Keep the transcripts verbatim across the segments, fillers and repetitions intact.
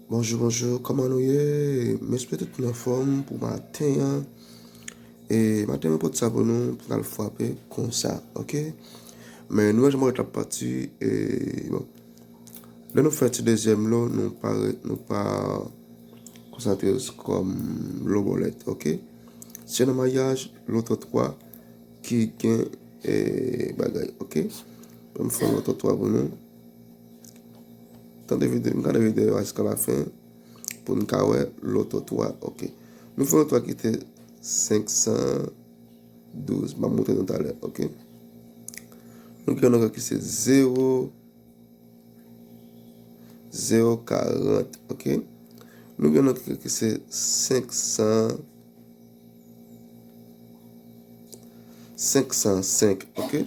Bonjou, bonjou, kòman nou ye? M espere tout moun anfòm pou maten an. E maten mwen pote sa pou nou, pou n al frape konsa, oke? Men nou wè jan bòlèt la ap pati, e bon. Lè nou fè ti dezyèm lo, nou pa, nou pa konsantre kòm lo bòlèt, oke? Se nan maryaj, loto twa ki gen e, bagay, oke? Ban m fè loto twa pou nou. Tande videyo, m gade videyo a jiska lafen pou n ka wè loto twa, oke. Nou fè loto twa ki te senk san douz, m ap montre nou talè, oke. Nou gen yon ki se zewo, zewo karant, oke. Nou gen yon ki se senk san, senk san senk, oke.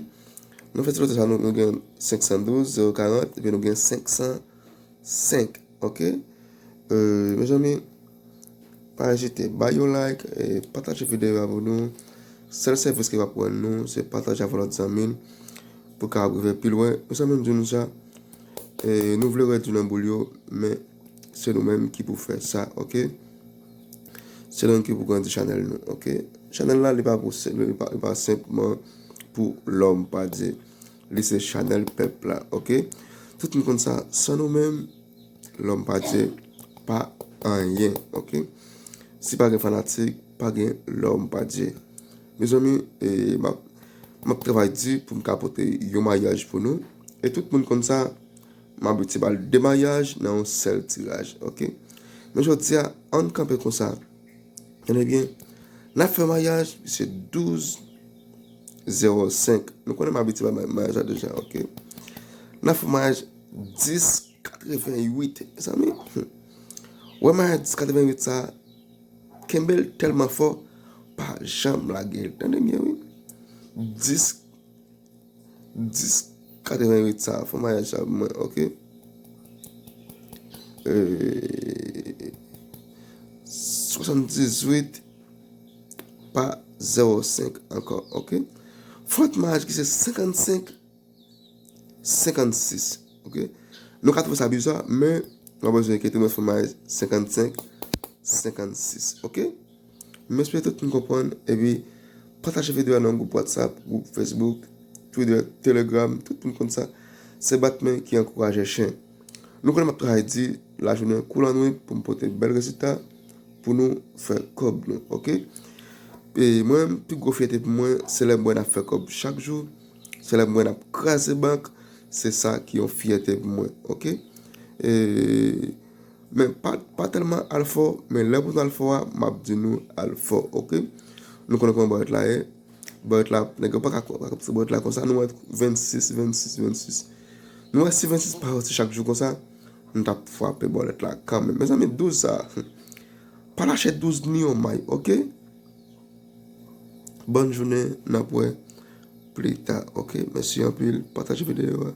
Nou fè ti loto sa, nou, nou gen senk san douz, zewo karant, epi nou gen senk san senk, oke. E, mezanmi, pa ezite, bay yon like, e, pataje videyo a pou nou. Sèl sèvis ki va pran nou, se pataje avè lòt zanmi n pou ka rive pi lwen. Mezanmi, m di nou sa, e, nou vle rèd nan boul yo, men se nou menm ki pou fè sa, oke? Se nou menm ki pou grandi chanèl nou, oke? Chanèl la, li pa pou, li pa, li pa senpman pou Lòm Pa Dye. Li se chanèl pèp la, oke? Tout moun konn sa, san nou menm, Lòm Pa Dye pa anyen, oke? Si pa gen fanatik, pa gen Lòm Pa Dye. Mezanmi, e, m ap, m ap travay di pou m ka pote yon maryaj pou nou. E tout moun konn sa, m abitye ba l de maryaj nan yon sèl tiraj, oke? Men jodi a, ann kanpe konsa. Tande byen, n ap fè maryaj, se douz zewo senk. Nou konnen m abitye ba ma-, maryaj la deja, oke? N ap fè maryaj dis katreventuit, mezanmi. Wè maryaj dis katreventuit sa, kenbe l tèlman fò, pa janm lage l. Tande byen, wi. Dis, dis katreventuit sa, fè maryaj sa pou mwen, oke? E, swasanndizuit pa zewo senk ankò, oke? Fòt maryaj ki se senkannsenk, senkannsis, oke? Nou ka twouve sa biza, men nou bezwen kite mwen fè maryaj senkannsenk, senkannsis, oke? M espere tout moun konprann, epi pataje videyo a nan gwoup WhatsApp, gwoup Facebook, Twitter, Telegram, tout moun konn sa. Se bat men ki ankouraje chen. Nou konnen m ap travay di lajounen kou lannwit pou m pote bèl rezilta pou nou fè kòb nou, oke? E mwen, pi gwo fyète pou mwen, se lè m wè n ap fè kòb chak jou, se lè m wè n ap kraze bank, se sa ki yon fyète pou mwen, oke? E, men pa, pa tèlman al fò, men lè pou nou al fò a, m ap di nou al fò, oke? Nou konnen kòman bòlèt la ye. Bòlèt la, nèg yo pa ka, pa ka pase bòlèt la konsa, nou wè vennsis, vennsis, vennsis. Nou wè si vennsis pa soti chak jou konsa, nou t ap frape bòlèt la kanmenm. Mezanmi, douz sa, pa lache douz ni yon may, oke? Bòn jounen, n ap wè pli ta, oke? Mèsi anpil, pataje videyo a.